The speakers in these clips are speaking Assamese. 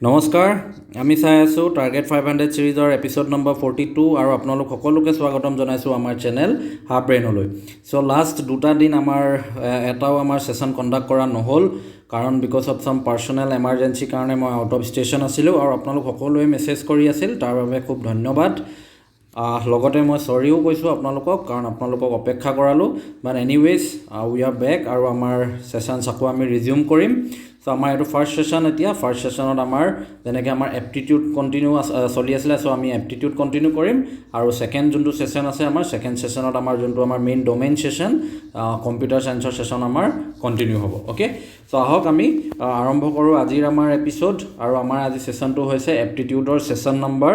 নমস্কাৰ, আমি চাই আছোঁ টাৰ্গেট 500 ছিৰিজৰ এপিছ'ড নম্বৰ 42 আৰু আপোনালোক সকলোকে স্বাগতম জনাইছোঁ আমাৰ চেনেল হাফ ব্ৰেইনলৈ। চ' লাষ্ট দুটা দিন আমাৰ এটাও আমাৰ ছেশ্যন কণ্ডাক্ট কৰা নহ'ল, কাৰণ because of some personal এমাৰ্জেঞ্চিৰ কাৰণে মই আউট অফ ষ্টেচন আছিলোঁ আৰু আপোনালোক সকলোৱে মেছেজ কৰি আছিল, তাৰ বাবে খুব ধন্যবাদ। লগতে মই চৰিও কৈছোঁ আপোনালোকক, কাৰণ আপোনালোকক অপেক্ষা কৰালোঁ। But anyways, we are back আৰু আমাৰ ছেশ্যনছ আকৌ আমি ৰিজিউম কৰিম। চ' আমাৰ এইটো ফাৰ্ষ্ট ছেশ্যন। এতিয়া ফাৰ্ষ্ট ছেশ্যনত আমাৰ যেনেকৈ আমাৰ এপ্টিটিউড কণ্টিনিউ চলি আছিলে, চ' আমি এপ্টিটিউড কণ্টিনিউ কৰিম আৰু ছেকেণ্ড যোনটো ছেশ্যন আছে, আমাৰ ছেকেণ্ড ছেশ্যনত আমাৰ যোনটো আমাৰ মেইন ডমেইন ছেশ্যন, কম্পিউটাৰ ছায়েন্সৰ ছেশ্যন আমাৰ কণ্টিনিউ হ'ব। অ'কে, চ' আহক আমি আৰম্ভ কৰোঁ আজিৰ আমাৰ এপিছ'ড। আৰু আমাৰ আজি ছেশ্যনটো হৈছে এপ্টিটিউডৰ ছেশ্যন নম্বৰ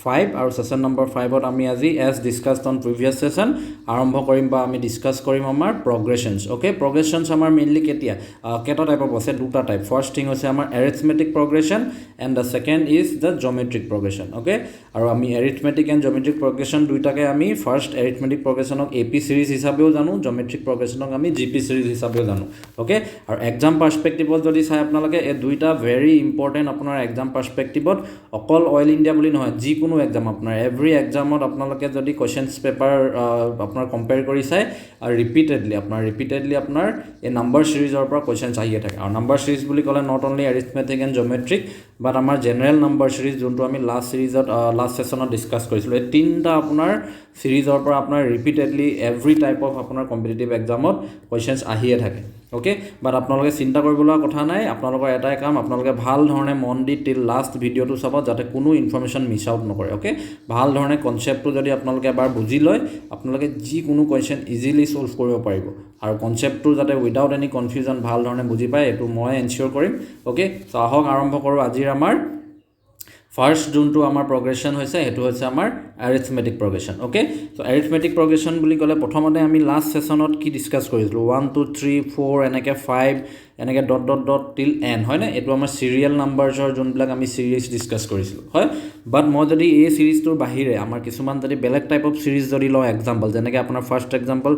5 আৰু ছেশ্যন নম্বৰ 5ত আমি আজি, as discussed on previous session, আৰম্ভ কৰিম বা আমি ডিছকাছ কৰিম আমাৰ প্ৰগ্ৰেশ্যনছ। অ'কে, প্ৰগ্ৰেশ্যনছ আমাৰ মেইনলি কেইটা টাইপৰ আছে? দুটা টাইপ। ফাৰ্ষ্ট থিং হৈছে আমাৰ arithmetic progression and the second is the geometric progression, okay? আৰু আমি এৰিথমেটিক এণ্ড জমেট্ৰিক প্ৰগ্ৰেশ্যন দুয়োটাকে আমি ফাৰ্ষ্ট এৰিথমেটিক প্ৰগ্ৰেশ্যনক এ পি ছিৰিজ হিচাপেও জানো, জমেট্ৰিক প্ৰগ্ৰেশ্যনক আমি জি পি ছিৰিজ হিচাপেও জানো। অ'কে, আৰু এক্সাম পাৰ্চপেক্টিভত যদি চাই আপোনালোকে, এই দুইটা ভেৰি ইম্পৰ্টেণ্ট আপোনাৰ এক্সাম পাৰ্চপেক্টিভত। অকল অইল ইণ্ডিয়া বুলি নহয়, যিকোনো এক্সাম আপোনাৰ এভৰি এক্সামত আপোনালোকে যদি কুৱেশ্যনছ পেপাৰ আপোনাৰ কম্পেয়াৰ কৰি চায় আৰু ৰিপিটেডলি আপোনাৰ এই নাম্বাৰ ছিৰিজৰ পৰা কুৱেশ্যনছ আহিয়ে থাকে। আৰু নাম্বাৰ ছিৰিজ বুলি ক'লে not only arithmetic and geometric, but আমাৰ জেনেৰেল নাম্বাৰ ছিৰিজ, যোনটো আমি লাষ্ট ছেশ্যনত ডিছকাছ কৰিছিলোঁ, এই তিনিটা আপোনাৰ ছিৰিজৰ পৰা আপোনাৰ ৰিপিটেডলি এভৰি টাইপ অফ আপোনাৰ কম্পিটিটিভ এক্সামত কুৱেশ্যনছ আহিয়ে থাকে। অ'কে, বাট আপোনালোকে চিন্তা কৰিব লগা কথা নাই। আপোনালোকৰ এটাই কাম, আপোনালোকে ভাল ধৰণে মন দি টিল লাষ্ট ভিডিঅ'টো চাব, যাতে কোনো ইনফৰ্মেশ্যন মিছ আউট নকৰে। অ'কে, ভাল ধৰণে কনচেপ্টটো যদি আপোনালোকে এবাৰ বুজি লয়, আপোনালোকে যিকোনো কুৱেশ্যন ইজিলি ছল্ভ কৰিব পাৰিব। আৰু কনচেপ্টটো যাতে উইদাউট এনি কনফিউজন ভাল ধৰণে বুজি পায়, এইটো মই এনচিয়'ৰ কৰিম। অ'কে, চ' আহক আৰম্ভ কৰোঁ। আজিৰ আমাৰ ফাৰ্ষ্ট যোনটো আমাৰ প্ৰগ্ৰেশ্যন হৈছে, সেইটো হৈছে আমাৰ arithmetic progression. Okay, so arithmetic progression বুলি ক'লে প্ৰথমতে আমি লাষ্ট ছেশ্যনত কি ডিছকাছ কৰিছিলোঁ? ওৱান, টু, থ্ৰী, ফ'ৰ, এনেকৈ ফাইভ, এনেকৈ dot dot dot till n, হয়নে? এইটো আমাৰ চিৰিয়েল নাম্বাৰ্ছৰ যোনবিলাক আমি ছিৰিজ ডিছকাছ কৰিছিলোঁ, হয়। বাট মই যদি এই ছিৰিজটোৰ বাহিৰে আমাৰ কিছুমান যদি বেলেগ টাইপ অফ ছিৰিজ যদি লওঁ, এক্সাম্পল যেনেকৈ আপোনাৰ first example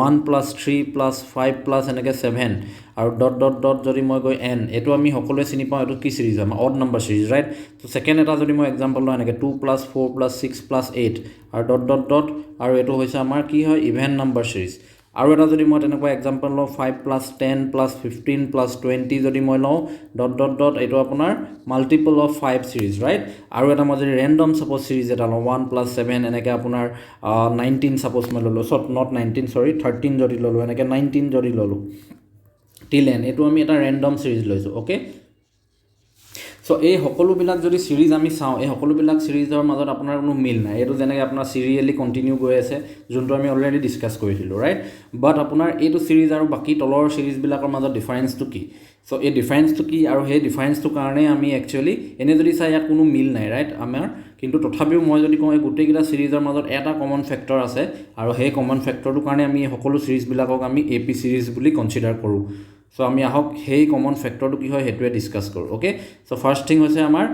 one plus three plus five plus এনেকৈ ছেভেন আৰু ডট ডট ডট যদি মই গৈ এন, এইটো আমি সকলোৱে চিনি পাওঁ। এইটো কি ছিৰিজ হয়? আমাৰ অড নম্বৰ ছিৰিজ, ৰাইট? ত' ছেকেণ্ড এটা যদি মই এক্সাম্পল লওঁ, এনেকৈ two plus four plus six plus eight আৰু ডট ডট ডট, আৰু এইটো হৈছে আমাৰ কি হয়? Even number series. আৰু এটা যদি মই তেনেকুৱা এক্সাম্পল লওঁ, five plus 10 plus 15 plus 20 যদি মই লওঁ, ডট ডট ডট, এইটো আপোনাৰ multiple of five series, right? আৰু এটা মই যদি ৰেণ্ডম ছাপ'জ ছিৰিজ এটা লওঁ, ওৱান প্লাছ ছেভেন, এনেকৈ আপোনাৰ 19 ছাপ'জ মই ল'লোঁ, not 19, sorry, 13 যদি ল'লোঁ, এনেকৈ 19 যদি ল'লোঁ টিল এন, এইটো আমি এটা ৰেণ্ডম ছিৰিজ লৈছোঁ। অ'কে, চ' এই সকলোবিলাক যদি ছিৰিজ আমি চাওঁ, এই সকলোবিলাক ছিৰিজৰ মাজত আপোনাৰ কোনো মিল নাই। এইটো যেনেকৈ আপোনাৰ চিৰিয়েলি কণ্টিনিউ গৈ আছে, যোনটো আমি অলৰেডি ডিছকাছ কৰিছিলোঁ, ৰাইট? বাট আপোনাৰ এইটো ছিৰিজ আৰু বাকী তলৰ ছিৰিজবিলাকৰ মাজত ডিফাৰেঞ্চটো কি? চ' এই ডিফাৰেঞ্চটো কি আৰু সেই ডিফাৰেঞ্চটোৰ কাৰণেই আমি একচুৱেলি এনেই যদি চাই, ইয়াত কোনো মিল নাই, ৰাইট? আমাৰ কিন্তু তথাপিও মই যদি কওঁ, এই গোটেইকেইটা ছিৰিজৰ মাজত এটা কমন ফেক্টৰ আছে আৰু সেই কমন ফেক্টৰটোৰ কাৰণে আমি এই সকলো ছিৰিজবিলাকক আমি এ পি ছিৰিজ বুলি কনচিডাৰ কৰোঁ। চ' আমি আহক, সেই কমন ফেক্টৰটো কি হয়, সেইটোৱে ডিছকাছ কৰোঁ। অ'কে, চ' ফাৰ্ষ্ট থিং হৈছে আমাৰ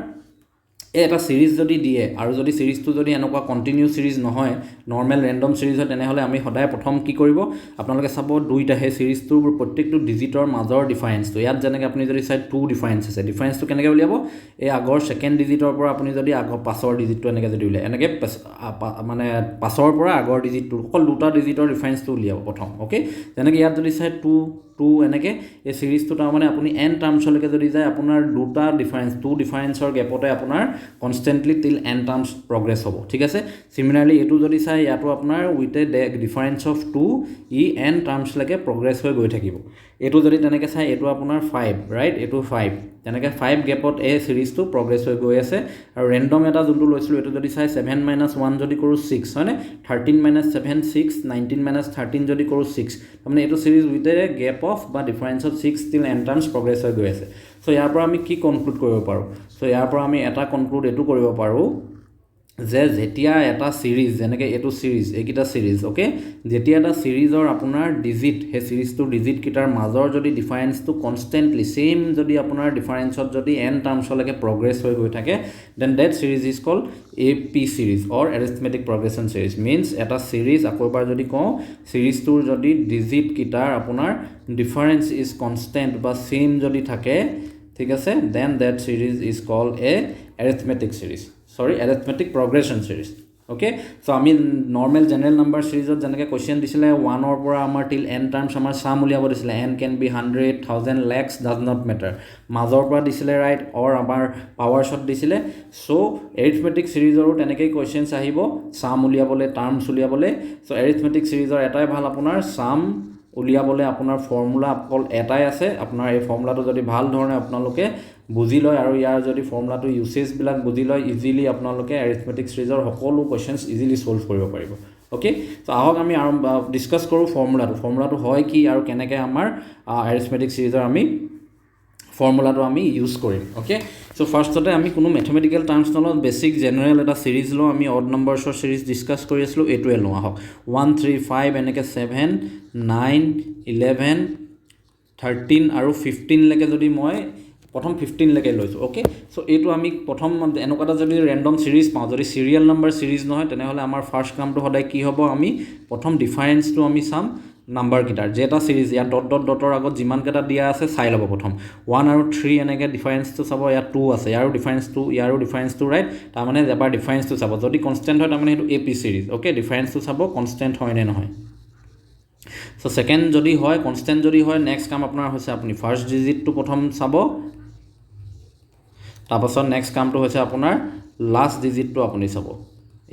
এই এটা ছিৰিজ যদি দিয়ে আৰু যদি ছিৰিজটো যদি এনেকুৱা কণ্টিনিউ ছিৰিজ নহয়, নৰ্মেল ৰেণ্ডম ছিৰিজ হয়, তেনেহ'লে আমি সদায় প্ৰথম কি কৰিব? আপোনালোকে চাব দুইটা সেই ছিৰিজটোৰ প্ৰত্যেকটো ডিজিটৰ মাজৰ ডিফাৰেঞ্চটো। ইয়াত যেনেকৈ আপুনি যদি চাই, টু ডিফাৰেঞ্চ আছে। ডিফাৰেঞ্চটো কেনেকৈ উলিয়াব? এই আগৰ ছেকেণ্ড ডিজিটৰ পৰা আপুনি যদি আগৰ পাছৰ ডিজিটটো এনেকৈ যদি উলিয়ায়, এনেকৈ মানে পাছৰ পৰা আগৰ ডিজিটটো, অকল দুটা ডিজিটৰ ডিফাৰেঞ্চটো উলিয়াব প্ৰথম। অ'কে, যেনেকৈ ইয়াত যদি চাই, টু টু, এনেকৈ এই ছিৰিজটো তাৰমানে আপুনি এন টাৰ্মছলৈকে যদি যায়, আপোনাৰ দুটা ডিফাৰেঞ্চ, টু ডিফাৰেঞ্চৰ গেপতে আপোনাৰ constantly till n terms progress হ'ব, ঠিক আছে? চিমিলাৰলি এইটো যদি চাই, ইয়াতো আপোনাৰ with a difference of two E N টাৰ্মছলৈকে progress হৈ গৈ থাকিব। এইটো যদি তেনেকৈ চাই, এইটো আপোনাৰ ফাইভ, ৰাইট? এইটো ফাইভ, তেনেকৈ ফাইভ গেপত এই ছিৰিজটো প্ৰগ্ৰেছ হৈ গৈ আছে। আৰু ৰেণ্ডম এটা যোনটো লৈছিলোঁ, এইটো যদি চাই, ছেভেন মাইনাছ ওৱান যদি কৰোঁ ছিক্স, হয়নে? 13 minus seven six, 19 minus 13 যদি কৰোঁ ছিক্স। তাৰমানে এইটো series with a gap of বা difference of six till n terms progress হৈ গৈ আছে। চ' ইয়াৰ পৰা আমি কি কনক্লুড কৰিব পাৰোঁ? চ' ইয়াৰ পৰা আমি এটা কনক্লুড এইটো কৰিব পাৰোঁ যে যেতিয়া এটা ছিৰিজ, যেনেকৈ এইটো ছিৰিজ, এইকেইটা ছিৰিজ, অ'কে, যেতিয়া এটা ছিৰিজৰ আপোনাৰ ডিজিট, সেই ছিৰিজটোৰ ডিজিটকেইটাৰ মাজৰ যদি ডিফাৰেঞ্চটো কনষ্টেণ্টলি ছেইম যদি আপোনাৰ ডিফাৰেঞ্চত যদি এন টাৰ্মছলৈকে প্ৰগ্ৰেছ হৈ গৈ থাকে, then that series is called AP series or arithmetic progression series. Means এটা ছিৰিজ, আকৌ এবাৰ যদি কওঁ, ছিৰিজটোৰ যদি ডিজিটকেইটাৰ আপোনাৰ ডিফাৰেঞ্চ is constant বা ছেইম যদি থাকে ঠিক আছে, then that series is called a arithmetic series, sorry, arithmetic progression series, okay? So আমি নৰ্মেল জেনেৰেল নাম্বাৰ ছিৰিজত যেনেকৈ কুৱেশ্যন দিছিলে, ওৱানৰ পৰা আমাৰ টিল এন টাৰ্মছ আমাৰ চাম উলিয়াব দিছিলে, n can be 100, 1000, lakhs, does not matter, মাজৰ পৰা দিছিলে, ৰাইট, অৰ আমাৰ পাৱাৰ্ছত দিছিলে। চ' এৰিথমেটিক ছিৰিজৰো তেনেকেই কুৱেশ্যনছ আহিব চাম উলিয়াবলৈ, টাৰ্মছ উলিয়াবলৈ। চ' এৰিথমেটিক ছিৰিজৰ এটাই ভাল, আপোনাৰ চাম উলিয়াবলৈ আপোনাৰ ফৰ্মুলা অকল এটাই আছে। আপোনাৰ এই ফৰ্মুলাটো যদি ভাল ধৰণে আপোনালোকে বুজি লয় আৰু ইয়াৰ যদি ফৰ্মুলাটো ইউছেজবিলাক বুজি লয়, ইজিলি আপোনালোকে এৰিথমেটিক ছিৰিজৰ সকলো কুৱেশ্যনছ ইজিলি ছল্ভ কৰিব পাৰিব। অ'কে, চ' আহক আমি আৰম্ভ ডিছকাছ কৰোঁ ফৰ্মুলাটো। ফৰ্মুলাটো হয় কি আৰু কেনেকৈ আমাৰ এৰিথমেটিক ছিৰিজৰ আমি ফৰ্মুলাটো আমি ইউজ কৰিম। অ'কে, চ' ফাৰ্ষ্টতে আমি কোনো মেথমেটিকেল টাৰ্মছ নলওঁ, বেছিক জেনেৰেল এটা ছিৰিজ লওঁ। আমি অড নম্বৰ্ছৰ ছিৰিজ ডিছকাছ কৰি আছিলোঁ, এইটোৱে লওঁ আহক। ওৱান, থ্ৰী, ফাইভ, এনেকৈ 7, 9, 11, 13 আৰু 15লৈকে, যদি মই প্ৰথম 15লৈকে লৈছোঁ। অ'কে, চ' এইটো আমি প্ৰথম এনেকুৱা এটা যদি ৰেণ্ডম ছিৰিজ পাওঁ, যদি চিৰিয়েল নাম্বাৰ ছিৰিজ নহয়, তেনেহ'লে আমাৰ ফাৰ্ষ্ট কামটো সদায় কি হ'ব? আমি প্ৰথম ডিফাৰেঞ্চটো আমি চাম নাম্বাৰকেইটাৰ। যে এটা ছিৰিজ, ইয়াত ডট ডট ডটৰ আগত যিমানকেইটা দিয়া আছে চাই ল'ব। প্ৰথম ওৱান আৰু থ্ৰী এনেকৈ ডিফাৰেঞ্চটো চাব। ইয়াত টু আছে, ইয়াৰো ডিফাৰেঞ্চ টু, ইয়াৰো ডিফাৰেঞ্চ টু, ৰাইট? তাৰমানে এবাৰ ডিফাৰেঞ্চটো চাব। যদি কনষ্টেণ্ট হয়, তাৰমানে সেইটো এ পি ছিৰিজ। অ'কে, ডিফাৰেঞ্চটো চাব কনষ্টেণ্ট হয় নে নহয়। চ' ছেকেণ্ড যদি হয়, কনষ্টেণ্ট যদি হয়, নেক্সট কাম আপোনাৰ হৈছে আপুনি ফাৰ্ষ্ট ডিজিটটো প্ৰথম চাব। তাৰপাছত নেক্সট কামটো হৈছে আপোনাৰ লাষ্ট ডিজিটটো আপুনি চাব।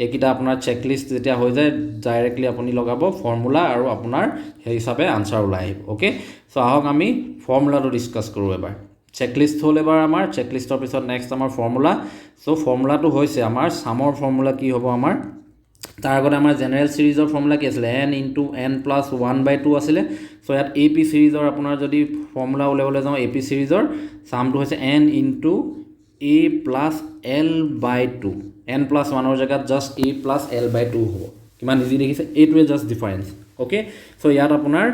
এইকেইটা আপোনাৰ চেকলিষ্ট যেতিয়া হৈ যায়, ডাইৰেক্টলি আপুনি লগাব ফৰ্মুলা আৰু আপোনাৰ সেই হিচাপে আনচাৰ ওলাই আহিব। অ'কে, চ' আহক আমি ফৰ্মুলাটো ডিছকাছ কৰোঁ এবাৰ। চেকলিষ্ট হ'ল এবাৰ আমাৰ, চেকলিষ্টৰ পিছত নেক্সট আমাৰ ফৰ্মুলা। চ' ফৰ্মুলাটো হৈছে আমাৰ চামৰ ফৰ্মুলা কি হ'ব আমাৰ? তাৰ আগতে আমাৰ জেনেৰেল ছিৰিজৰ ফৰ্মুলা কি আছিলে? N into n plus one by two আছিলে। চ' ইয়াত এ পি ছিৰিজৰ আপোনাৰ যদি ফৰ্মুলা উলিয়াবলৈ যাওঁ, এ পি ছিৰিজৰ চামটো হৈছে n into a plus l by two। N plus ওৱানৰ জেগাত just a plus l by two হ'ব। কিমান ইজি দেখিছে? এইটোৱে জাষ্ট ডিফাৰেঞ্চ। অ'কে, চ' ইয়াত আপোনাৰ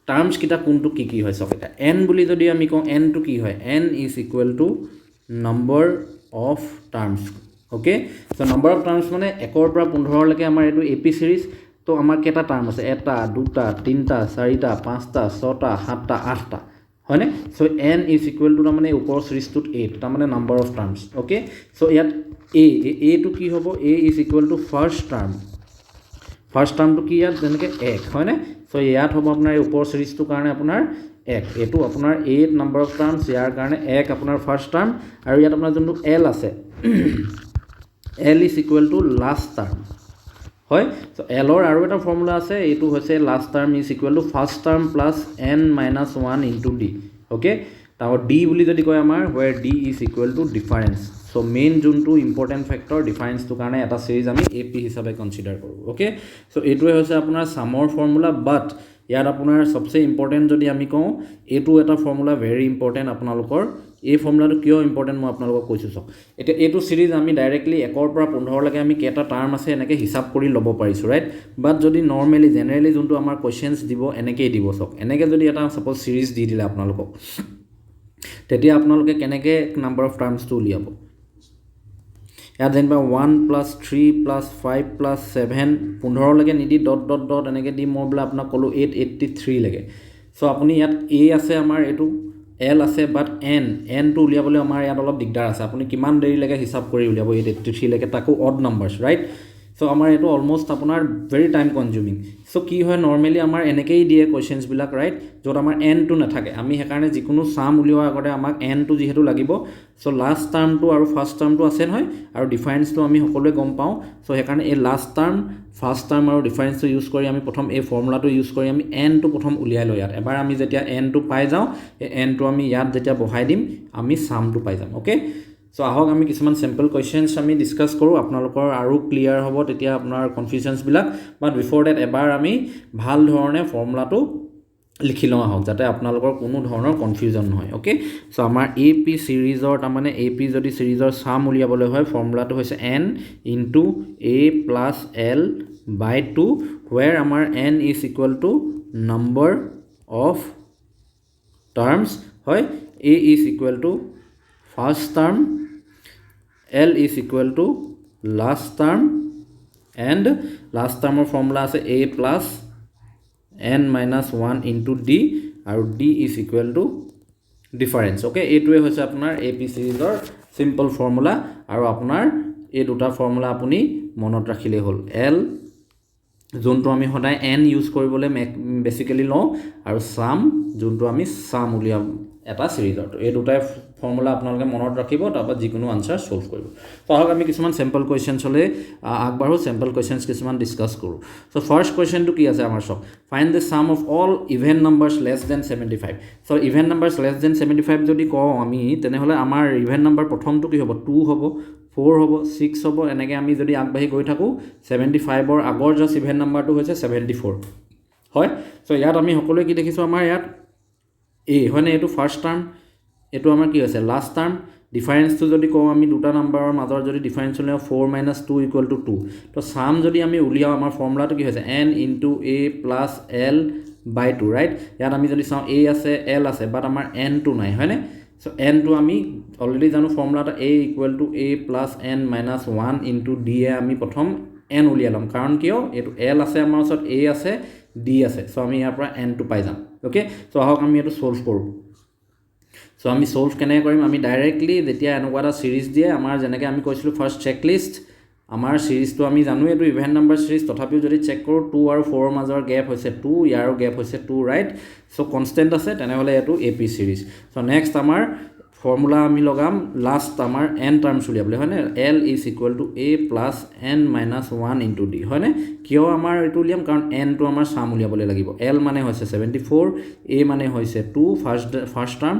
টাৰ্মছকেইটা কোনটো কি কি হয় চাওক। এতিয়া এন বুলি যদি আমি কওঁ, এনটো কি হয়? N is equal to number of terms, okay? So number of terms মানে 1ৰ পৰা 15লৈকে আমাৰ এইটো এ পি ছিৰিজ। ত' আমাৰ কেইটা টাৰ্ম আছে? এটা, দুটা, তিনিটা, চাৰিটা, পাঁচটা, ছটা, সাতটা, আঠটা, হয়নে? So n is equal to তাৰমানে ওপৰৰ ছিৰিজটোত এইট, তাৰমানে number of terms, okay? So ইয়াত এ, এটো কি হ'ব? A is equal to first term। First টাৰ্মটো কি ইয়াত? যেনেকৈ এক, হয়নে? চ' ইয়াত হ'ব আপোনাৰ এই ওপৰৰ ছিৰিজটোৰ কাৰণে আপোনাৰ এক। এইটো আপোনাৰ এইট নাম্বাৰ অফ টাৰ্মছ, ইয়াৰ কাৰণে এক আপোনাৰ ফাৰ্ষ্ট টাৰ্ম। আৰু ইয়াত আপোনাৰ যোনটো এল আছে, l is equal to last term হয়। চ' এলৰ আৰু এটা ফৰ্মুলা আছে। এইটো হৈছে last term is equal to first term plus n minus one into d, okay? তাৰপৰা ডি বুলি যদি কয় আমাৰ, where d is equal to difference। So main যোনটো ইম্পৰ্টেণ্ট ফেক্টৰ ডিফাৰেঞ্চটোৰ কাৰণে এটা ছিৰিজ আমি এ পি হিচাপে কনচিডাৰ কৰোঁ। অ'কে, চ' এইটোৱে হৈছে আপোনাৰ চামৰ ফৰ্মুলা। বাট ইয়াত আপোনাৰ চবচে ইম্পৰ্টেণ্ট যদি আমি কওঁ, এইটো এটা ফৰ্মুলা ভেৰি ইম্পৰ্টেণ্ট আপোনালোকৰ। এই ফৰ্মুলাটো কিয় ইম্পৰ্টেণ্ট মই আপোনালোকক কৈছোঁ, চাওক। এতিয়া এইটো ছিৰিজ আমি ডাইৰেক্টলি 1ৰ পৰা 15লৈকে আমি কেইটা টাৰ্ম আছে এনেকৈ হিচাপ কৰি ল'ব পাৰিছোঁ, ৰাইট? বাট যদি নৰ্মেলি জেনেৰেলি যোনটো আমাৰ কুৱেশ্যনছ দিব, এনেকেই দিব। চাওক, এনেকৈ যদি এটা ছাপ'জ ছিৰিজ দি দিলে আপোনালোকক, তেতিয়া আপোনালোকে কেনেকৈ নাম্বাৰ অফ টাৰ্মছটো উলিয়াব? ইয়াত যেনিবা one plus three plus five plus seven 15লৈকে নিদি ডট ডট ডট এনেকৈ দি মই বোলে আপোনাক ক'লোঁ 883লৈকে। চ' আপুনি ইয়াত এ আছে আমাৰ, এইটো এল আছে, বাট এন, এনটো উলিয়াবলৈ আমাৰ ইয়াত অলপ দিগদাৰ আছে। আপুনি কিমান দেৰিলৈকে হিচাপ কৰি উলিয়াব 883লৈকে, তাকো অড নাম্বাৰ্ছ, ৰাইট? চ' আমাৰ এইটো অলমষ্ট আপোনাৰ ভেৰি টাইম কনজিউমিং। চ' কি হয়, নৰ্মেলি আমাৰ এনেকেই দিয়ে কুৱেশ্যনছবিলাক, ৰাইট, য'ত আমাৰ এনটো নাথাকে। আমি সেইকাৰণে যিকোনো চাম উলিওৱাৰ আগতে আমাক এনটো যিহেতু লাগিব, চ' লাষ্ট টাৰ্মটো আৰু ফাৰ্ষ্ট টাৰ্মটো আছে নহয়, আৰু ডিফাৰেঞ্চটো আমি সকলোৱে গম পাওঁ। চ' সেইকাৰণে এই লাষ্ট টাৰ্ম, ফাৰ্ষ্ট টাৰ্ম আৰু ডিফাৰেঞ্চটো ইউজ কৰি আমি প্ৰথম এই ফৰ্মুলাটো ইউজ কৰি আমি এনটো প্ৰথম উলিয়াই লওঁ। ইয়াত এবাৰ আমি যেতিয়া এনটো পাই যাওঁ, এই এনটো আমি ইয়াত যেতিয়া বহাই দিম, আমি চামটো পাই যাম। অ'কে, চ' আহক আমি কিছুমান চিম্পল কুৱেশ্যনছ আমি ডিছকাছ কৰোঁ। আপোনালোকৰ আৰু ক্লিয়াৰ হ'ব তেতিয়া আপোনাৰ কনফিউজনছবিলাক। বাট বিফ'ৰ ডেট এবাৰ আমি ভাল ধৰণে ফৰ্মুলাটো লিখি লওঁ আহক, যাতে আপোনালোকৰ কোনো ধৰণৰ কনফিউজন নহয়। অ'কে, চ' আমাৰ এ পি ছিৰিজৰ, তাৰমানে এ পি যদি ছিৰিজৰ চাম উলিয়াবলৈ হয়, ফৰ্মুলাটো হৈছে n into a plus l by two, where আমাৰ n is equal to number of terms হয়, a is equal to first term, l is equal to last term, and last টাৰ্মৰ formula আছে a plus n minus one into d, আৰু d is equal to difference. Okay, এইটোৱে হৈছে আপোনাৰ এ পি ছিৰিজৰ চিম্পল ফৰ্মুলা আৰু আপোনাৰ এই দুটা ফৰ্মুলা আপুনি মনত ৰাখিলেই হ'ল। এল যোনটো আমি সদায় এন ইউজ কৰিবলৈ বেচিকেলি লওঁ আৰু চাম যোনটো আমি চাম উলিয়াম এটা ছিৰিজৰ। এই দুটাই ফৰ্মুলা আপোনালোকে মনত ৰাখিব, তাৰপৰা যিকোনো আনচাৰ ছল্ভ কৰিব। চ' আহক আমি কিছুমান চেম্পল কুৱেশ্যনছলৈ আগবাঢ়োঁ, চেম্পল কুৱেশ্যনছ কিছুমান ডিছকাছ কৰোঁ। চ' ফাৰ্ষ্ট কুৱেশ্যনটো কি আছে আমাৰ? চাওক, find the sum of all even numbers less than 75. So even numbers less than 75 যদি কওঁ আমি, তেনেহ'লে আমাৰ ইভেন নাম্বাৰ প্ৰথমটো কি হ'ব? টু হ'ব, ফ'ৰ হ'ব, ছিক্স হ'ব। এনেকৈ আমি যদি আগবাঢ়ি গৈ থাকোঁ, 75ৰ আগৰ জাষ্ট ইভেন নাম্বাৰটো হৈছে 74 হয়। চ' ইয়াত আমি সকলোৱে কি দেখিছোঁ? আমাৰ ইয়াত এ হয়নে? এইটো ফাৰ্ষ্ট টাৰ্ম, এইটো আমাৰ কি হৈছে? Last term. ডিফাৰেঞ্চটো যদি কওঁ আমি, দুটা নাম্বাৰৰ মাজৰ যদি ডিফাৰেঞ্চ উলিয়াওঁ, four minus two equal to two. তো চাম যদি আমি উলিয়াওঁ, আমাৰ ফৰ্মুলাটো কি হৈছে? N into a plus l by two, right? ইয়াত আমি যদি চাওঁ, এ আছে, এল আছে, বাট আমাৰ এনটো নাই, হয়নে? চ' এনটো আমি অলৰেডি জানো ফৰ্মুলা এটা, a equal to a plus n minus one into d এ। আমি প্ৰথম এন উলিয়াই ল'ম। কাৰণ কিয়? এইটো এল আছে আমাৰ ওচৰত, এ আছে, ডি আছে। চ' আমি ইয়াৰ পৰা এনটো পাই যাম। অ'কে, চ' আহক আমি এইটো ছল্ভ কৰোঁ। চ' আমি ছল্ভ কেনেকৈ কৰিম? আমি ডাইৰেক্টলি যেতিয়া এনেকুৱা এটা ছিৰিজ দিয়ে আমাৰ, যেনেকৈ আমি কৈছিলোঁ ফাৰ্ষ্ট চেকলিষ্ট, আমাৰ ছিৰিজটো আমি জানোঁ এইটো ইভেন নাম্বাৰ ছিৰিজ। তথাপিও যদি চেক কৰোঁ, টু আৰু ফ'ৰৰ মাজৰ গেপ হৈছে টু, ইয়াৰো গেপ হৈছে টু, ৰাইট? চ' কনষ্টেণ্ট আছে, তেনেহ'লে এইটো A P series. So next আমাৰ ফৰ্মুলা আমি লগাম লাষ্ট আমাৰ এন টাৰ্মছ উলিয়াবলৈ, হয়নে? L is equal to a plus n minus one into d, হয়নে? কিয় আমাৰ এইটো উলিয়াম? কাৰণ এনটো আমাৰ চাম উলিয়াবলৈ লাগিব। এল মানে হৈছে 74, এ মানে হৈছে two, first term,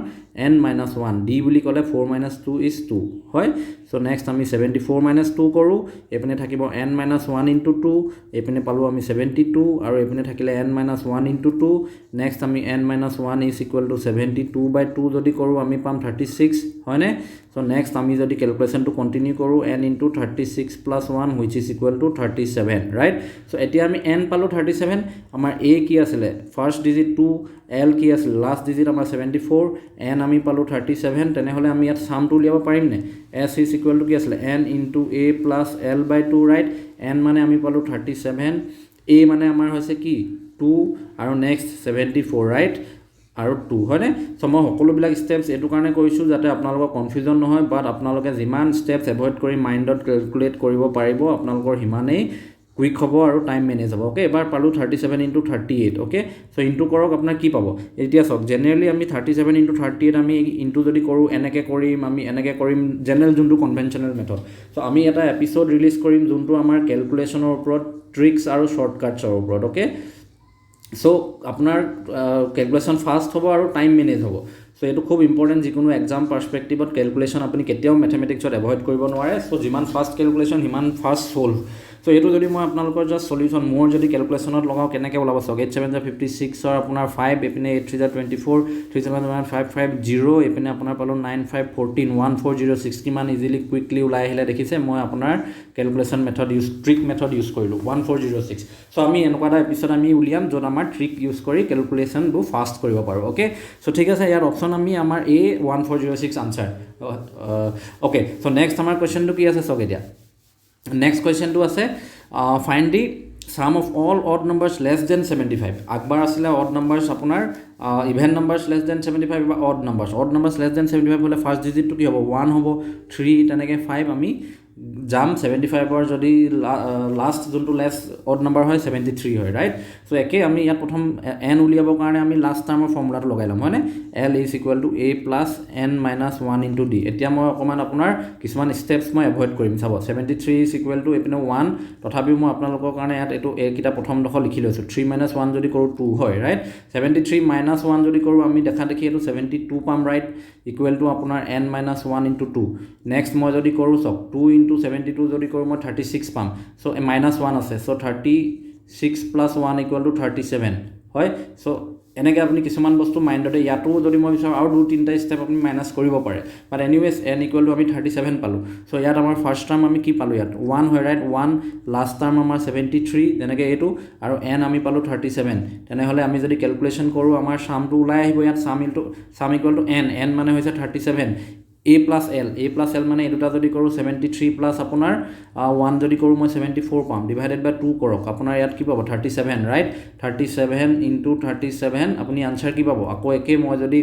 n minus one, d বুলি ক'লে four minus two is two হয়। চ' নেক্সট আমি 74 মাইনাছ টু কৰোঁ। এইপিনে থাকিব n minus one into two, এইপিনে পালোঁ আমি 72 আৰু এইপিনে থাকিলে n minus one into two. Next আমি n minus one is equal to 72 by two যদি কৰোঁ, আমি পাম 36, হয়নে? চ' নেক্সট আমি যদি কেলকুলেশ্যনটো কণ্টিনিউ কৰোঁ, n into 36 plus one, which is equal to 37, right? So এতিয়া আমি এন পালোঁ 37। আমাৰ এ কি আছিলে? First digit two. এল কি আছিলে? লাষ্ট ডিজিট আমাৰ 74। এন আমি পালোঁ 37। তেনেহ'লে আমি ইয়াত চামটো উলিয়াব পাৰিম নে? এছ is equal to কি আছিলে? N into a plus l by two, right? N মানে আমি পালোঁ 37, এ মানে আমাৰ হৈছে কি? টু আৰু নেক্সট 74, ৰাইট? আৰু টু, হয়নে? চ' মই সকলোবিলাক ষ্টেপছ এইটো কাৰণে কৰিছোঁ যাতে আপোনালোকৰ কনফিউজন নহয়। বাট আপোনালোকে যিমান ষ্টেপছ এভইড কৰি মাইণ্ডত কেলকুলেট কৰিব পাৰিব, আপোনালোকৰ সিমানেই কুইক হ'ব আৰু টাইম মেনেজ হ'ব। অ'কে, এবাৰ পালোঁ 37 into 38. Okay, so into কৰক, আপোনাৰ কি পাব এতিয়া চাওক। জেনেৰেলি আমি 37 ইণ্টু 38 আমি ইণ্টু যদি কৰোঁ, এনেকৈ কৰিম, আমি এনেকৈ কৰিম, জেনেৰেল যোনটো কনভেনশ্যনেল মেথড। চ' আমি এটা এপিছ'ড ৰিলিজ কৰিম যোনটো আমাৰ কেলকুলেশ্যনৰ ওপৰত, ট্ৰিক্স আৰু শ্বৰ্টকাটছৰ ওপৰত। অ'কে, চ' আপোনাৰ কেলকুলেশ্যন ফাষ্ট হ'ব আৰু টাইম মেনেজ হ'ব। চ' এইটো খুব ইম্পৰ্টেণ্ট। যিকোনো এক্সাম পাৰ্চপেক্টিভত কেলকুলেশ্যন আপুনি কেতিয়াও মেথমেটিক্সত এভইড কৰিব নোৱাৰে। চ' যিমান ফাষ্ট কেলকুলেশ্যন, সিমান ফাষ্ট ছল্ভ। চ' এইটো যদি মই আপোনালোকৰ জাষ্ট চলিউশ্যন মোৰ যদি কেলকুলেশ্যনত লগাওঁ, কেনেকৈ ওলাব চাওক। এইট ছেভেন জা 56ৰ আপোনাৰ ফাইভ, এইপিনে eight three za 24, three seven one five five zero, এইপিনে আপোনাৰ পালোঁ nine five 14, 1406। কিমান ইজিলি কুইকলি ওলাই আহিলে দেখিছে? মই আপোনাৰ calculation method use, trick method use কৰিলোঁ, 1406। So আমি এনেকুৱা এটা এপিছড আমি উলিয়াম য'ত আমাৰ ট্ৰিক ইউজ কৰি কেলকুলেশ্যনবোৰ ফাষ্ট কৰিব পাৰোঁ। অ'কে, চ' ঠিক আছে, ইয়াত অপশ্যন আমি আমাৰ A, 1406 answer. Okay, so next আমাৰ কুৱেশ্যনটো কি আছে চাওক। এতিয়া নেক্সট কুৱেশ্যনটো আছে, find the sum of all odd numbers less than 75. আগবাৰ আছিলে অড নাম্বাৰ্ছ আপোনাৰ even numbers less than 75 বা odd numbers. Odd numbers less than 75 হ'লে ফাৰ্ষ্ট ডিজিটটো কি হ'ব? ওৱান হ'ব, থ্ৰী, তেনেকৈ ফাইভ আমি যাম। 75ৰ যদি লাষ্ট যোনটো লেছ অড নাম্বাৰ হয়, 73 হয়, ৰাইট? চ' একেই আমি ইয়াত প্ৰথম এন উলিয়াবৰ কাৰণে আমি লাষ্ট টাৰ্মৰ ফৰ্মুলাটো লগাই ল'ম, হয়নে? L is equal to a plus n minus one into d. এতিয়া মই অকণমান আপোনাৰ কিছুমান ষ্টেপছ মই এভইড কৰিম। চাব, 73 is equal to এইপিনে ওৱান। তথাপিও মই আপোনালোকৰ কাৰণে ইয়াত এইটো এইকেইটা প্ৰথমডোখৰ লিখি লৈছোঁ। থ্ৰী মাইনাছ ওৱান যদি কৰোঁ, টু হয়, right? 73 minus one যদি কৰোঁ, আমি দেখা দেখি এইটো 72 পাম, ৰাইট? ইকুৱেল টু আপোনাৰ n minus one into two. Next মই যদি কৰোঁ, চাওক, টু ইণ্টু 72 যদি কৰোঁ, মই 36 পাম। চ' মাইনাছ ওৱান আছে, so 36 plus one equal to 37 হয়। চ' এনেকৈ আপুনি কিছুমান বস্তু মাইণ্ডতে ইয়াতো যদি মই বিচাৰোঁ, আৰু দুই তিনিটা ষ্টেপ আপুনি মাইনাছ কৰিব পাৰে। But anyways, n equal to আমি 37 পালোঁ। চ' ইয়াত আমাৰ ফাৰ্ষ্ট টাৰ্ম আমি কি পালোঁ? ইয়াত ওৱান হয়, ৰাইট? ওৱান, লাষ্ট টাৰ্ম আমাৰ 73, যেনেকৈ এইটো, আৰু এন আমি পালোঁ 37। তেনেহ'লে আমি যদি কেলকুলেশ্যন কৰোঁ, আমাৰ চামটো ওলাই আহিব ইয়াত। Sum into sum equal to n, n মানে হৈছে 37, a plus l. A plus l মানে এই দুটা যদি কৰোঁ, 73 প্লাছ আপোনাৰ ওৱান যদি কৰোঁ, মই 74 পাম। ডিভাইডেড বাই টু কৰক, আপোনাৰ ইয়াত কি পাব? 37, right? 37 into 37, আপুনি আনচাৰ কি পাব? আকৌ একেই মই যদি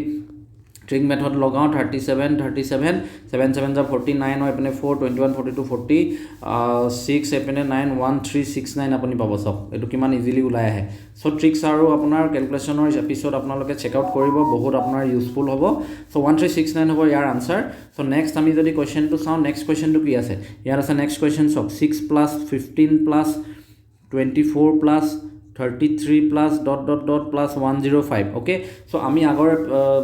ট্ৰিক মেথড লগাওঁ। 37, 37, seven seven za 49 হয়, এইপিনে 4, 21, 42, 46, এইপিনে 9, 1 3 6 9 আপুনি পাব। চাওক, এইটো কিমান ইজিলি ওলাই আহে। চ' ট্ৰিক্স আৰু আপোনাৰ কেলকুলেশ্যনৰ এপিছ'ড আপোনালোকে চেক আউট কৰিব, বহুত আপোনাৰ ইউজফুল হ'ব। চ' 1369 হ'ব ইয়াৰ আনচাৰ। চ' নেক্সট আমি যদি কুৱেশ্যনটো চাওঁ, নেক্সট কুৱেশ্যনটো কি আছে ইয়াত আছে? নেক্সট কুৱেশ্যন চাওক, 6 plus 15 plus 24 plus 33 plus dot dot dot plus 105. Okay, so আমি আগৰ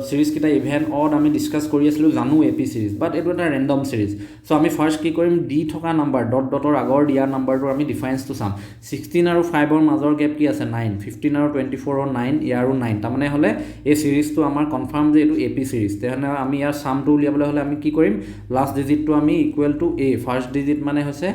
ছিৰিজকেইটা ইভেন অড আমি ডিছকাছ কৰি আছিলোঁ, জানো এ পি ছিৰিজ, বাট এইটো এটা ৰেণ্ডম ছিৰিজ। চ' আমি ফাৰ্ষ্ট কি কৰিম? দি থকা নাম্বাৰ, ডট ডটৰ আগৰ দিয়া নাম্বাৰটোৰ আমি ডিফাৰেঞ্চটো চাম। 16 আৰু ফাইভৰ মাজৰ গেপ কি আছে? নাইন। 15 আৰু 24ৰ নাইন, ইয়াৰো নাইন। তাৰমানে হ'লে এই ছিৰিজটো আমাৰ কনফাৰ্ম যে এইটো এ পি ছিৰিজ। তেনেহ'লে আমি ইয়াৰ চামটো উলিয়াবলৈ হ'লে আমি কি কৰিম? লাষ্ট ডিজিটটো আমি equal to a, first digit মানে হৈছে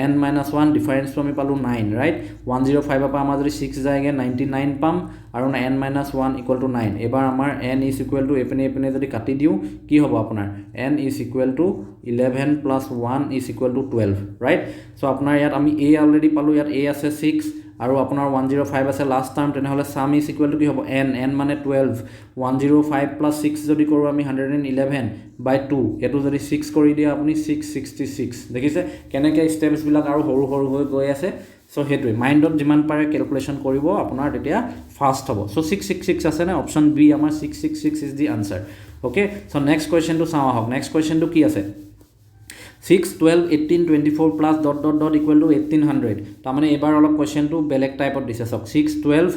এন মাইনাছ ওৱান, ডিফাৰেঞ্চটো আমি পালোঁ নাইন, ৰাইট? 105ৰ পৰা আমাৰ যদি ছিক্স যায়গৈ, 99 পাম আৰু n minus one equal to nine। এইবাৰ আমাৰ এন is equal to, এইপিনে এইপিনে যদি কাটি দিওঁ কি হ'ব আপোনাৰ? N is equal to 11 plus one is equal to 12, right? So আপোনাৰ ইয়াত আমি এ অলৰেডি পালোঁ। ইয়াত এ আছে ছিক্স আৰু আপোনাৰ 105 আছে লাষ্ট টাৰ্ম। তেনেহ'লে চাম is equal to কি হ'ব? এন, এন মানে 12, 105 plus six যদি কৰোঁ আমি 111 বাই টু, এইটো যদি ছিক্স কৰি দিয়ে আপুনি 666। দেখিছে কেনেকৈ ষ্টেপছবিলাক আৰু সৰু সৰু হৈ গৈ আছে? চ' সেইটোৱে মাইণ্ডত যিমান পাৰে কেলকুলেশ্যন কৰিব, আপোনাৰ তেতিয়া ফাষ্ট হ'ব। চ' 666 আছেনে? অপশ্যন বি আমাৰ 666 is the answer. Okay, so next কুৱেশ্যনটো চাওঁ আহক। নেক্সট কুৱেশ্যনটো কি আছে? 6, 12, 18, 24 plus dot dot dot equal to 1800। তাৰমানে এইবাৰ অলপ কুৱেশ্যনটো বেলেগ টাইপত দিছে। চাওক, ছিক্স, 12,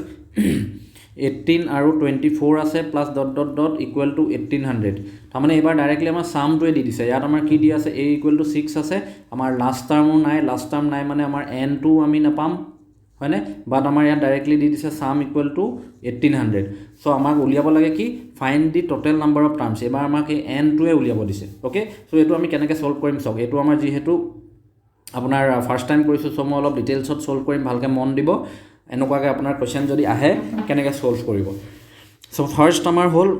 18 আৰু 24 আছে, plus dot dot dot equal to 1800। তাৰমানে এইবাৰ ডাইৰেক্টলি আমাৰ চামটোৱে দি দিছে। ইয়াত আমাৰ কি দি আছে? এ ইকুৱেল টু ছিক্স আছে। আমাৰ লাষ্ট টাৰ্মো নাই। লাষ্ট টাৰ্ম নাই মানে আমাৰ এনটোও আমি নাপাম, হয়নে? বাট আমাৰ ইয়াত ডাইৰেক্টলি দি দিছে sum equal to 1800। So আমাক উলিয়াব লাগে কি? Find the total number of terms। এইবাৰ আমাক এই এনটোৱে উলিয়াব দিছে। অ'কে, চ' এইটো আমি কেনেকৈ ছল্ভ কৰিম চাওক। এইটো আমাৰ যিহেতু আপোনাৰ ফাৰ্ষ্ট টাইম কৰিছোঁ, চ' মই অলপ ডিটেইলছত ছল্ভ কৰিম, ভালকৈ মন দিব। এনেকুৱাকৈ আপোনাৰ কুৱেশ্যন যদি আহে কেনেকৈ ছল্ভ কৰিব? চ' ফাৰ্ষ্ট আমাৰ হ'ল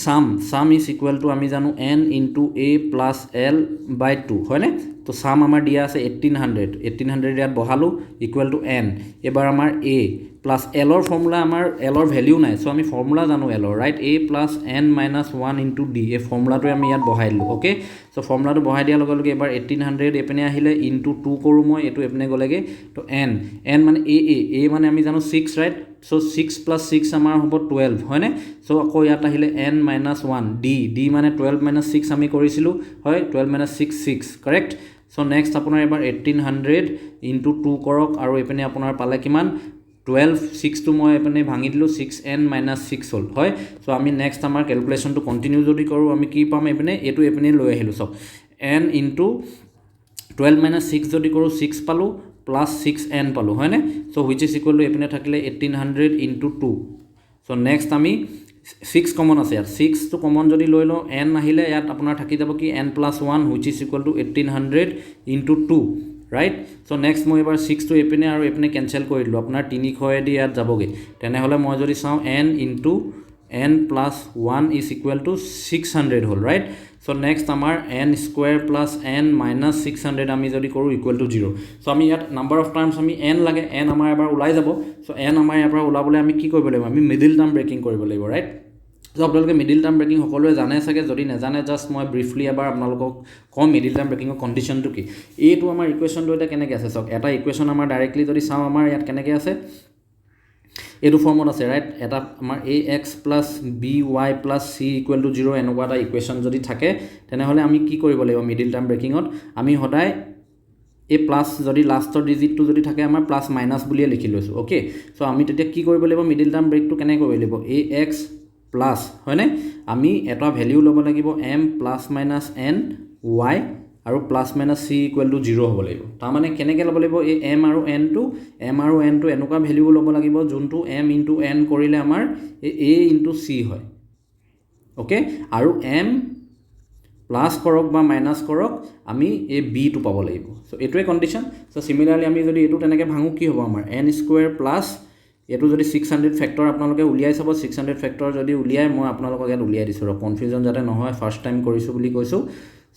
sum। Sum is equal to আমি জানো n into a plus l by two, হয়নে? তো চাম আমাৰ দিয়া আছে 1800। 1800 ইয়াত বহালোঁ, ইকুৱেল টু এন। এইবাৰ আমাৰ এ প্লাছ এলৰ ফৰ্মুলা, আমাৰ এলৰ ভেলিউ নাই, চ' আমি ফৰ্মুলা জানো এলৰ, right? A plus n minus one into d, এই ফৰ্মুলাটোৱে আমি ইয়াত বহাই দিলোঁ। অ'কে, চ' ফৰ্মুলাটো বহাই দিয়াৰ লগে লগে এইবাৰ 1800 এইপিনে আহিলে, ইনটু টু কৰোঁ মই, এইটো এইপিনে গ'লেগৈ। তো এন, এন মানে এ, এ এ মানে আমি জানো six, right? So six plus six আমাৰ হ'ব 12, হয়নে? চ' আকৌ ইয়াত আহিলে n minus one, d, d মানে 12 মাইনাছ ছিক্স আমি কৰিছিলোঁ, হয়, 12 minus six, six, correct? So next আপোনাৰ এবাৰ 1800 ইনটু টু কৰক আৰু এইপিনে আপোনাৰ পালে কিমান? 12, ছিক্সটো মই এইপিনে ভাঙি দিলোঁ, ছিক্স এন মাইনাছ ছিক্স হ'ল, হয়। চ' আমি নেক্সট আমাৰ কেলকুলেশ্যনটো কণ্টিনিউ যদি কৰোঁ আমি কি পাম? এইপিনে এইটো এইপিনে লৈ আহিলোঁ। চাওক, n into 12 minus six যদি কৰোঁ, ছিক্স পালোঁ, প্লাছ ছিক্স এন পালোঁ, হয়নে? So which is equal to এইপিনে থাকিলে 1800 into two। So next আমি ছিক্স কমন আছে ইয়াত, ছিক্সটো কমন যদি লৈ লওঁ, এন আহিলে ইয়াত আপোনাৰ থাকি যাব কি? N plus one, which is equal to 1800 into two, right? So next মই এইবাৰ ছিক্সটো এইপিনে আৰু এইপিনে কেঞ্চেল কৰি দিলোঁ, আপোনাৰ 300য়েদি ইয়াত যাবগৈ। তেনেহ'লে মই যদি চাওঁ, n into n plus one is equal to 600 হ'ল, ৰাইট? চ' নেক্সট আমাৰ n square plus n minus 600 আমি যদি কৰোঁ ইকুৱেল টু জিৰ'। চ' আমি ইয়াত নাম্বাৰ অফ টাৰ্মছ আমি এন লাগে, এন আমাৰ এবাৰ ওলাই যাব। চ' এন আমাৰ ইয়াৰ পৰা ওলাবলৈ আমি কি কৰিব লাগিব? আমি মিডিল টাৰ্ম ব্ৰেকিং কৰিব লাগিব, ৰাইট? চ' আপোনালোকে মিডিল টাৰ্ম ব্ৰেকিং সকলোৱে জানে চাগে। যদি নাজানে, জাষ্ট মই ব্ৰিফলি এবাৰ আপোনালোকক কওঁ মিডিল টাৰ্ম ব্ৰেকিঙৰ কণ্ডিশ্যনটো কি। এইটো আমাৰ ইকুৱেশ্যনটো এতিয়া কেনেকৈ আছে চাওক। এটা ইকুৱেশ্যন আমাৰ ডাইৰেক্টলি যদি চাওঁ, আমাৰ ইয়াত কেনেকৈ আছে? এইটো ফৰ্মত আছে, ৰাইট? এটা আমাৰ a x plus b y plus c equal to zero, এনেকুৱা এটা ইকুৱেশ্যন যদি থাকে, তেনেহ'লে আমি কি কৰিব লাগিব? মিডিল টাৰ্ম ব্ৰেকিঙত আমি সদায় এই প্লাছ যদি লাষ্টৰ ডিজিটটো যদি থাকে আমাৰ, প্লাছ মাইনাছ বুলিয়ে লিখি লৈছোঁ। অ'কে, চ' আমি তেতিয়া কি কৰিব লাগিব? মিডিল টাৰ্ম ব্ৰেকটো কেনেকৈ কৰিব লাগিব? এ এক্স প্লাছ, হয়নে, আমি এটা ভেলিউ ল'ব লাগিব m plus minus n y আৰু plus minus c equal to zero হ'ব লাগিব। তাৰমানে কেনেকৈ ল'ব লাগিব? এই এম আৰু এনটো, এম আৰু এনটো এনেকুৱা ভেলিউ ল'ব লাগিব যোনটো এম ইনটু এন কৰিলে আমাৰ এই এ ইনটু চি হয়। অ'কে, আৰু এম প্লাছ কৰক বা মাইনাছ কৰক, আমি এই বিটো পাব লাগিব। চ' এইটোৱে কণ্ডিশ্যন। চ' চিমিলাৰলি আমি যদি এইটো তেনেকৈ ভাঙোঁ কি হ'ব আমাৰ? এন স্কুৱেৰ প্লাছ এইটো যদি 600 ফেক্টৰ আপোনালোকে উলিয়াই চাব। 600 ফেক্টৰ যদি উলিয়াই, মই আপোনালোকক ইয়াত উলিয়াই দিছোঁ ৰ, কনফিউজন যাতে নহয়, ফাৰ্ষ্ট টাইম কৰিছোঁ বুলি কৈছোঁ।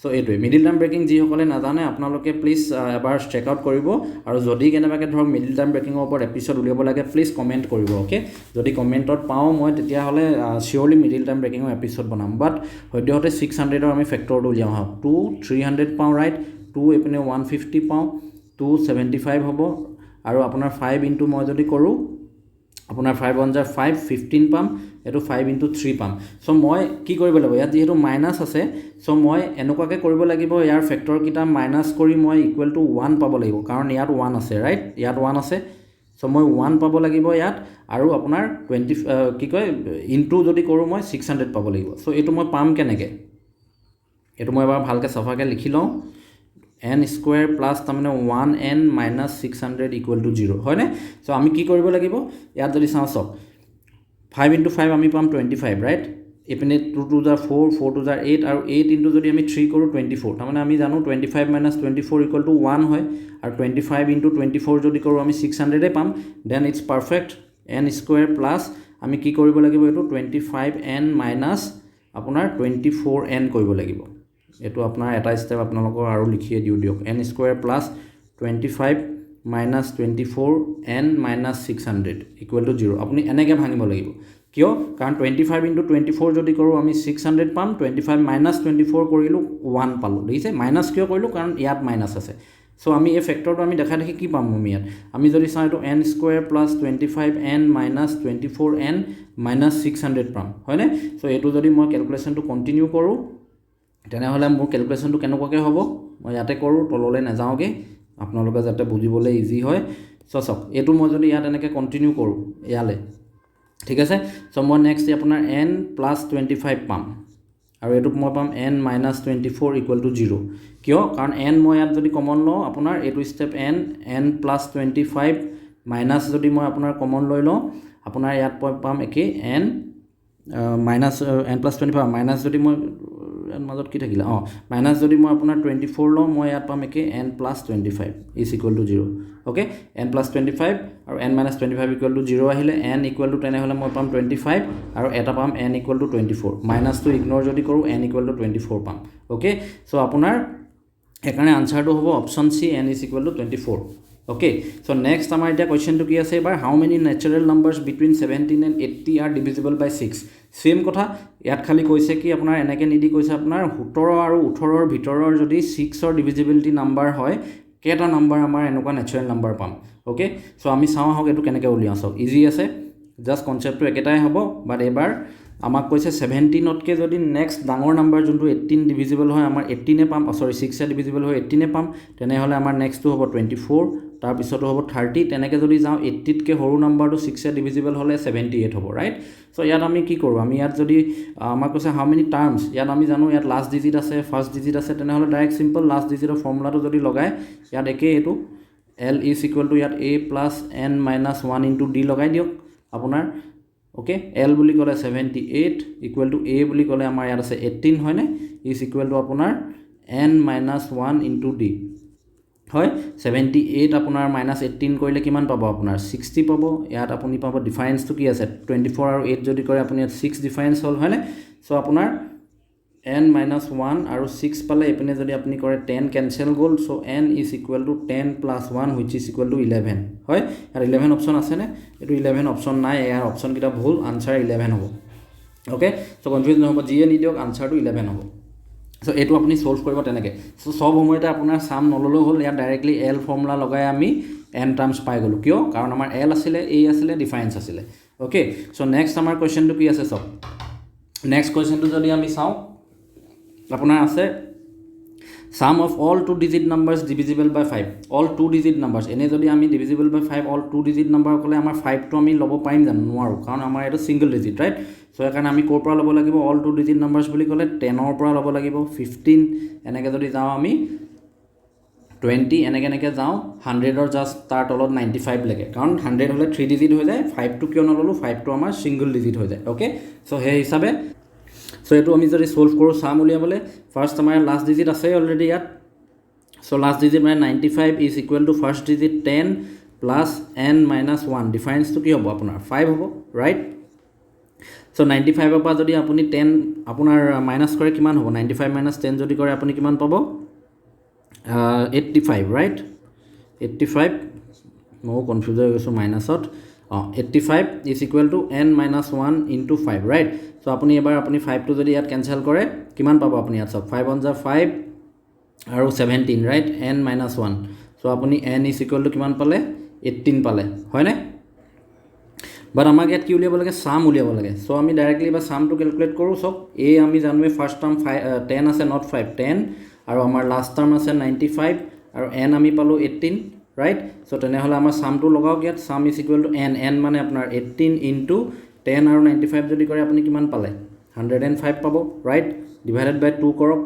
চ' এইটোৱে মিডিল টাৰ্ম ব্ৰেকিং। যিসকলে নাজানে, আপোনালোকে প্লিজ এবাৰ চেক আউট কৰিব আৰু যদি কেনেবাকৈ ধৰক মিডিল টাৰ্ম ব্ৰেকিঙৰ ওপৰত এপিছ'ড উলিয়াব লাগে, প্লিজ কমেণ্ট কৰিব, অ'কে? যদি কমেণ্টত পাওঁ মই, তেতিয়াহ'লে চিয়'ৰলি মিডিল টাৰ্ম ব্ৰেকিঙৰ এপিছ'ড বনাম। বাট সদ্যহতে 600ৰ আমি ফেক্টৰটো উলিয়াওঁ আহক। টু 300 পাওঁ, ৰাইট? টু এইপিনে 150 পাওঁ, 275 হ'ব। আৰু আপোনাৰ ফাইভ ইনটু মই যদি কৰোঁ, আপোনাৰ ফাইভ ওৱান জাৰ ফাইভ, 15 পাম। এইটো ফাইভ ইনটু থ্ৰী পাম। চ' মই কি কৰিব লাগিব? ইয়াত যিহেতু মাইনাছ আছে, চ' মই এনেকুৱাকৈ কৰিব লাগিব, ইয়াৰ ফেক্টৰকেইটা মাইনাছ কৰি মই ইকুৱেল টু ওৱান পাব লাগিব, কাৰণ ইয়াত ওৱান আছে, ৰাইট? ইয়াত ওৱান আছে। চ' মই ওৱান পাব লাগিব ইয়াত আৰু আপোনাৰ টুৱেণ্টি কি কয় ইনটু যদি কৰোঁ, মই 600 পাব লাগিব। চ' এইটো মই পাম কেনেকৈ? এইটো মই এবাৰ ভালকৈ চফাকৈ লিখি লওঁ। এন স্কুৱেৰ প্লাছ তাৰমানে one n minus 600 equal to zero, হয়নে? চ' আমি কি কৰিব লাগিব? ইয়াত যদি চাওঁ, চাওক, ফাইভ ইণ্টু ফাইভ আমি পাম 25, ৰাইট? এইপিনে two twos are four, four twos are eight আৰু এইট ইণ্টু যদি আমি থ্ৰী কৰোঁ, 24। তাৰমানে আমি জানো 25 minus 24 equal to one হয় আৰু 25 ইণ্টু 24 যদি কৰোঁ, আমি 600েই পাম। Then it's perfect. N square plus আমি কি কৰিব লাগিব? এইটো 25 এন মাইনাছ আপোনাৰ 24 এন কৰিব লাগিব। এইটো আপোনাৰ এটা ষ্টেপ আপোনালোকৰ আৰু লিখিয়ে দিওঁ দিয়ক। N square plus 25 minus 24 n minus 600 equal to zero. আপুনি এনেকৈ ভাঙিব লাগিব। কিয়? কাৰণ 25 ইণ্টু 24 যদি কৰোঁ, আমি 600 পাম। 25 মাইনাছ 24 কৰিলোঁ, ওৱান পালোঁ, দেখিছে? মাইনাছ কিয় কৰিলোঁ? কাৰণ ইয়াত মাইনাছ আছে। চ' আমি এই ফেক্টৰটো আমি দেখা দেখি কি পাম? আমি ইয়াত আমি যদি চাওঁ, এইটো n square plus 25 n minus 24 n minus 600 পাম, হয়নে? চ' এইটো যদি মই কেলকুলেশ্যনটো কণ্টিনিউ কৰোঁ, তেনেহ'লে মোৰ কেলকুলেশ্যনটো কেনেকুৱাকৈ হ'ব? মই ইয়াতে কৰোঁ, তললৈ নাযাওঁগৈ, আপোনালোকে যাতে বুজিবলৈ ইজি হয়। চ' চাওক, এইটো মই যদি ইয়াত এনেকৈ কণ্টিনিউ কৰোঁ ইয়ালৈ, ঠিক আছে? চ' মই নেক্সট আপোনাৰ এন প্লাছ 25 পাম আৰু এইটোক মই পাম n minus 24 equal to zero. কিয়? কাৰণ এন মই ইয়াত যদি কমন লওঁ, আপোনাৰ এইটো step n n plus 25 minus যদি মই আপোনাৰ কমন লৈ লওঁ, আপোনাৰ ইয়াত মই পাম একেই n minus n plus 25 minus যদি মই ইয়াত মাজত কি থাকিলে, অঁ, মাইনাছ যদি মই আপোনাৰ 24 লওঁ, মই ইয়াত পাম একেই n plus 25 is equal to zero, okay? N plus 25 আৰু n minus 25 equal to zero আহিলে এন ইকুৱেল টু তেনেহ'লে মই পাম 25 আৰু এটা পাম এন ইকুৱেল টু 24। মাইনাছটো ইগন'ৰ যদি কৰোঁ, এন ইকুৱেল টু 24 পাম, অ'কে? চ' আপোনাৰ সেইকাৰণে আনচাৰটো হ'ব option C, n is equal to 24, okay? So next আমাৰ এতিয়া কুৱেশ্যনটো কি আছে এইবাৰ? How many natural numbers between 17 and 80 are divisible by six? Same কথা। ইয়াত খালি কৈছে কি, আপোনাৰ এনেকৈ নিদি কৈছে আপোনাৰ 17 আৰু 18ৰ ভিতৰৰ যদি ছিক্সৰ ডিভিজিবিলিটি নাম্বাৰ হয়, কেইটা নাম্বাৰ আমাৰ এনেকুৱা নেচাৰেল নাম্বাৰ পাম, অ'কে? চ' আমি চাওঁ আহক, এইটো কেনেকৈ উলিয়াওঁ। চাওক, ইজি আছে, জাষ্ট কনচেপ্টটো একেটাই হ'ব। বাট এইবাৰ আমাক কৈছে 17তকৈ যদি নেক্সট ডাঙৰ নাম্বাৰ যোনটো 18 ডিভিজিবল হয়, আমাৰ 18ে পাম, চৰি, ছিক্সে ডিভিজিবল হয়, 18ে পাম। তেনেহ'লে আমাৰ নেক্সটটো হ'ব 24, তাৰপিছতো হ'ব 30। তেনেকৈ যদি যাওঁ, 80তকৈ সৰু নাম্বাৰটো ছিক্সে ডিভিজিবল হ'লে 78 হ'ব, ৰাইট? চ' ইয়াত আমি কি কৰোঁ? আমি ইয়াত যদি আমাক কৈছে হাউ মেনি টাৰ্মছ, ইয়াত আমি জানো ইয়াত লাষ্ট ডিজিট আছে, ফাৰ্ষ্ট ডিজিট আছে। তেনেহ'লে ডাইৰেক্ট চিম্পল লাষ্ট ডিজিটৰ ফৰ্মুলাটো যদি লগায়, ইয়াত একেই এইটো এল is equal to ইয়াত a plus n minus one into d লগাই দিয়ক আপোনাৰ, অ'কে? এল বুলি ক'লে 78 ইকুৱেল টু এ বুলি ক'লে আমাৰ ইয়াত আছে 18, হয়নে? Is equal to আপোনাৰ n minus one into d হয়। 78 আপোনাৰ মাইনাছ 18 কৰিলে কিমান পাব? আপোনাৰ 60 পাব। ইয়াত আপুনি পাব ডিফাৰেঞ্চটো কি আছে? 24 আৰু এইট যদি কৰে, আপুনি ইয়াত ছিক্স ডিফাৰেঞ্চ হ'ল, হয়নে? চ' আপোনাৰ এন মাইনাছ ওৱান আৰু ছিক্স পালে। এইপিনে যদি আপুনি কৰে, 10 কেঞ্চেল গ'ল। So n is equal to 10 plus one, which is equal to 11 হয়। ইয়াত 11 অপশ্যন আছেনে? এইটো 11 অপশ্যন নাই। ইয়াৰ অপশ্যনকেইটা ভুল। আনচাৰ 11 হ'ব, অ'কে? চ' কনফিউজ নহ'ব, যিয়ে নিদিয়ক, আনচাৰটো 11 হ'ব। চ' এইটো আপুনি ছল্ভ কৰিব তেনেকৈ। চ' চব সময়তে আপোনাৰ চাম নল'লেও হ'ল। ইয়াত ডাইৰেক্টলি এল ফৰ্মুলা লগাই আমি এন টাৰ্মছ পাই গ'লোঁ। কিয়? কাৰণ আমাৰ এল আছিলে, এ আছিলে, ডিফাৰেঞ্চ আছিলে, অ'কে? চ' নেক্সট আমাৰ কুৱেশ্যনটো কি আছে চাওক। নেক্সট কুৱেশ্যনটো যদি আমি চাওঁ, আপোনাৰ আছে sum of all two digit numbers divisible by five, all two digit numbers. এনেই যদি আমি divisible by five, all two digit number ক'লে আমাৰ ফাইভটো আমি ল'ব পাৰিম জানো? নোৱাৰোঁ, কাৰণ আমাৰ এইটো ছিংগল ডিজিট, ৰাইট? চ' সেইকাৰণে আমি ক'ৰ পৰা ল'ব লাগিব? অল টু ডিজিট নাম্বাৰ্ছ বুলি ক'লে 10ৰ পৰা ল'ব লাগিব, 15, এনেকৈ যদি যাওঁ আমি 20, এনেকৈ এনেকৈ যাওঁ 100ৰ জাষ্ট তাৰ তলত 95লৈকে। কাৰণ 100 হ'লে থ্ৰী ডিজিট হৈ যায়। ফাইভটো কিয় নল'লোঁ? ফাইভটো আমাৰ ছিংগল ডিজিট হৈ যায়, অ'কে? চ' সেই হিচাপে চ' এইটো আমি যদি ছল্ভ কৰোঁ, চাম উলিয়াবলৈ ফাৰ্ষ্ট আমাৰ লাষ্ট ডিজিট আছে অলৰেডি ইয়াত। চ' লাষ্ট ডিজিট মানে 95 is equal to first digit 10 plus n minus one। ডিফাৰেঞ্চটো কি হ'ব? আপোনাৰ ফাইভ হ'ব, ৰাইট? চ' 95ৰ পৰা যদি আপুনি 10 আপোনাৰ মাইনাছ কৰে, কিমান হ'ব? 95 মাইনাছ 10 যদি কৰে, আপুনি কিমান পাব? 85, right? 85। ময়ো কনফিউজ হৈ গৈছোঁ মাইনাছত। অঁ, 85 is equal to n minus one into five, right? So আপুনি এবাৰ আপুনি ফাইভটো যদি ইয়াত কেঞ্চেল কৰে, কিমান পাব আপুনি ইয়াত চাওক। ফাইভ ওৱান জা ফাইভ আৰু 17, right? N minus one. So আপুনি এন is equal to কিমান পালে? 18 পালে, হয়নে? বাট আমাক ইয়াত কি উলিয়াব লাগে? চাম উলিয়াব লাগে। চ' আমি ডাইৰেক্টলি বা চামটো কেলকুলেট কৰোঁ। চাওক, এই আমি জানোৱেই ফাৰ্ষ্ট টাৰ্ম ফাইভ 10 আছে, not five, 10, আৰু আমাৰ লাষ্ট টাৰ্ম আছে 95 আৰু এন আমি পালোঁ 18, ৰাইট? চ' তেনেহ'লে আমাৰ চামটো লগাওক ইয়াত। Sum is equal to n, n মানে আপোনাৰ 18 ইনটু 10 আৰু 95 যদি কৰে, আপুনি কিমান পালে? 105 পাব, ৰাইট? ডিভাইডেড বাই টু কৰক।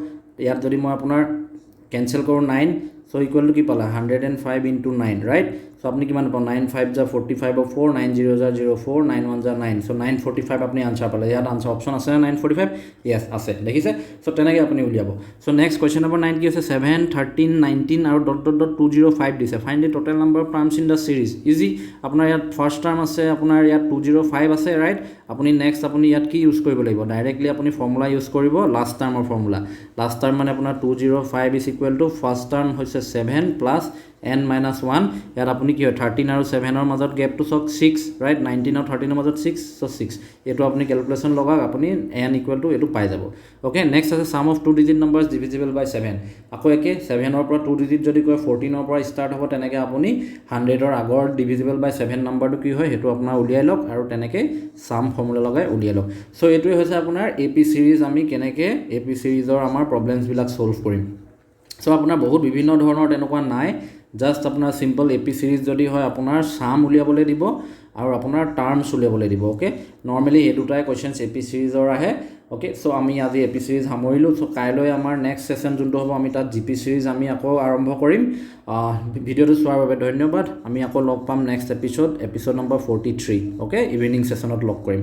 ইয়াত যদি মই আপোনাৰ কেঞ্চেল কৰোঁ নাইন, চ' ইকুৱেল টু কি পালা? 105 into nine, right? So আপুনি কিমান পাব? Nine five za 45 four, nine zero za zero four, nine one za nine. So 945 আপুনি আনচাৰ পালে। ইয়াত আনচাৰ অপশ্যন আছে 945? য়েছ, আছে, দেখিছে? চ' তেনেকৈ আপুনি উলিয়াব। So next question number 9 কি আছে? ছেভেন, 13, 19 আৰু dot dot dot 205 দিছে। Find the total number of terms in the series. Easy. আপোনাৰ ইয়াত ফাৰ্ষ্ট টাৰ্ম আছে, আপোনাৰ ইয়াত 205 আছে, ৰাইট? আপুনি নেক্সট আপুনি ইয়াত কি ইউজ কৰিব লাগিব? ডাইৰেক্টলি আপুনি ফৰ্মুলা ইউজ কৰিব, লাষ্ট টাৰ্মৰ ফৰ্মুলা। লাষ্ট টাৰ্ম মানে আপোনাৰ 205 is equal to first term হৈছে seven plus n minus one. ইয়াত আপুনি কি হয়, 13 আৰু ছেভেনৰ মাজত গেপটো চাওক, ছিক্স, ৰাইট? 19 আৰু 13ৰ মাজত ছিক্স, চ' ছিক্স। এইটো আপুনি কেলকুলেশ্যন লগাওক, আপুনি এন ইকুৱেল টু এইটো পাই যাব। অ'কে, নেক্সট আছে sum of two digit numbers divisible by seven. আকৌ একে, ছেভেনৰ পৰা টু ডিজিট যদি কয়, 14ৰ পৰা ষ্টাৰ্ট হ'ব। তেনেকৈ আপুনি 100ৰ আগৰ ডিভিজিবল বাই ছেভেন নাম্বাৰটো কি হয়, সেইটো আপোনাৰ উলিয়াই লওক আৰু তেনেকৈ চাম ফৰ্মুলা লগাই উলিয়াই লওক। চ' এইটোৱে হৈছে আপোনাৰ এ পি ছিৰিজ, আমি কেনেকৈ এ পি ছিৰিজৰ আমাৰ প্ৰব্লেমছবিলাক ছ'ল্ভ কৰিম। চ' আপোনাৰ বহুত বিভিন্ন ধৰণৰ তেনেকুৱা নাই। জাষ্ট আপোনাৰ চিম্পল এ পি ছিৰিজ যদি হয়, আপোনাৰ চাম উলিয়াবলৈ দিব আৰু আপোনাৰ টাৰ্মছ উলিয়াবলৈ দিব। অ'কে, নৰ্মেলি এই দুটাই কুৱেশ্যনছ এ পি ছিৰিজৰ আহে। অ'কে, চ' আমি আজি এ পি ছিৰিজ সামৰিলোঁ। চ' কাইলৈ আমাৰ নেক্সট ছেশ্যন যোনটো হ'ব, আমি তাত জি পি ছিৰিজ আমি আকৌ আৰম্ভ কৰিম। ভিডিঅ'টো চোৱাৰ বাবে ধন্যবাদ। আমি আকৌ লগ পাম next episode, episode number 43। Okay, evening ছেশ্যনত লগ কৰিম।